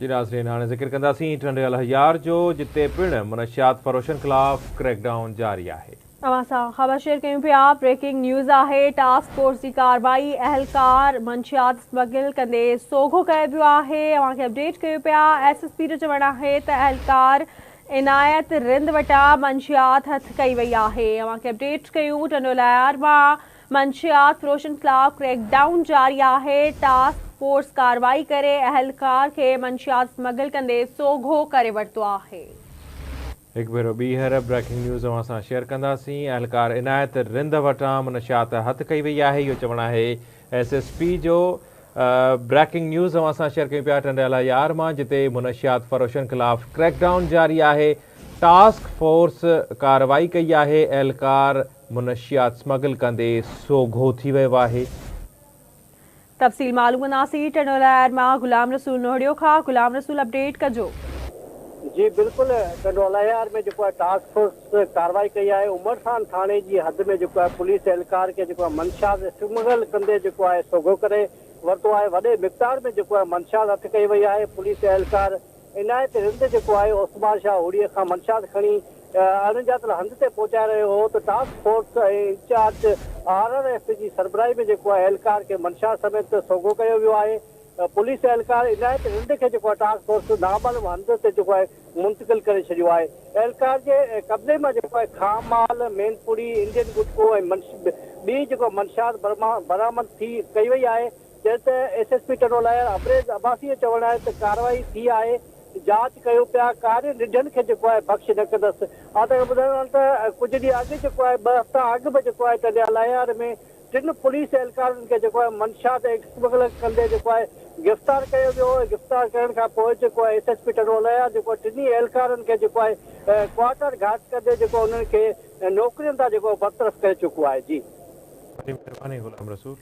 جي ناظرين هاڻي ذڪر ڪنداسين ٽنڊي الهيار جو جتي پڻ منشيات فروشن خلاف ڪريڪ ڊائون جاري آهي. اوهان سان خبر شيئر ڪيون پيا بريڪنگ نيوز آهي ٽاسڪ فورس جي ڪارروائي اهلڪار منشيات اسمگل ڪندي سوگهو ڪيو ويو آهي اوهان کي اپڊيٽ ڪيون پيا ايس ايس پي جو چوڻ آهي ته اهلڪار عنايت رند وٽان منشيات هٿ ڪئي وئي آهي اوهان کي اپڊيٽ ڪيون ٽنڊو الهيار مان منشيات فروشن خلاف ڪريڪ ڊائون جاري آهي، ٽاسڪ فورس ڪارروائي ڪري اهلڪار کي منشيات اسمگل ڪندي سوگهو ڪري ورتو آهي. هڪ ڀيرو ٻيهر بريڪنگ نيوز اوهان سان شيئر ڪنداسين، اهلڪار عنايت رند وٽان منشيات هٿ ڪئي وئي آهي، اهو چوڻ آهي ايس ايس پي جو. بريڪنگ نيوز اوهان سان شيئر ڪيون پيا ٽنڊي الهيار مان جتي منشيات فروشن خلاف ڪريڪ ڊائون جاري آهي، ٽاسڪ فورس ڪارروائي ڪئي آهي، اهلڪار منشيات اسمگل ڪندي سوگهو ٿي ويو آهي. تفصيل معلوم ڪنداسين ٽنڊو الهيار مان غلام رسول نوهڙيو کان، غلام رسول اپڊيٽ ڪجو. جي بلڪل ٽنڊو الهيار ۾ جيڪو آهي ٽاسڪ فورس ڪارروائي ڪئي آهي عمرخان ٿاڻي جي حد ۾ جيڪو آهي پوليس اهلڪار کي جيڪو آهي منشيات اسمگل ڪندي جيڪو آهي سوگهو ڪري ورتو آهي وڏي مقدار ۾ جيڪو آهي منشيات هٿ ڪئي وئي آهي پوليس اهلڪار عنايت رند جيڪو آهي عثمان شاهه هوڙيء کان منشيات کڻي اڻڄاتل هنڌ تي پهچائي رهيو هو ته task force ۽ incharge R R F جي سربراهي ۾ جيڪو آهي اهلڪار کي منشيات سميت سوگهو ڪيو ويو آهي پوليس اهلڪار عنايت رند کي جيڪو آهي ٽاسڪ فورس نامعلوم هنڌ تي جيڪو آهي منتقل ڪري ڇڏيو آهي اهلڪار جي قبضي مان جيڪو آهي خام مال مين پڙي انڊين گٽڪو ۽ ٻي جيڪو منشيات برآمد ٿي ڪئي وئي آهي. جڏهن ته S S P Tando Allahyar Amrez Abbasi جو چوڻ آهي ته ڪارروائي ٿي آهي، جاچ ڪيون پيا، ڪارين رڍن کي جيڪو آهي بخش نه ڪندس. آء توهان کي ٻڌائڻ وارو ته ڪجهه ڏينهن اڳ جيڪو آهي ٻه هفتا اڳ به جيڪو آهي ٽنڊي الهيار ۾ ٽن پوليس اهلڪارن کي جيڪو آهي منشيات اسمگلنگ ڪندي جيڪو آهي گرفتار ڪيو ويو هو ۽ گرفتار ڪرڻ کان پوء جيڪو آهي S S P Tando Allahyar جيڪو آهي ٽنهي اهلڪارن کي جيڪو آهي ڪوارٽر گهاٽ ڪندي جيڪو انهن کي نوڪرين تان جيڪو برطرف ڪري چڪو آهي جي. وڏي مهرباني غلام رسول.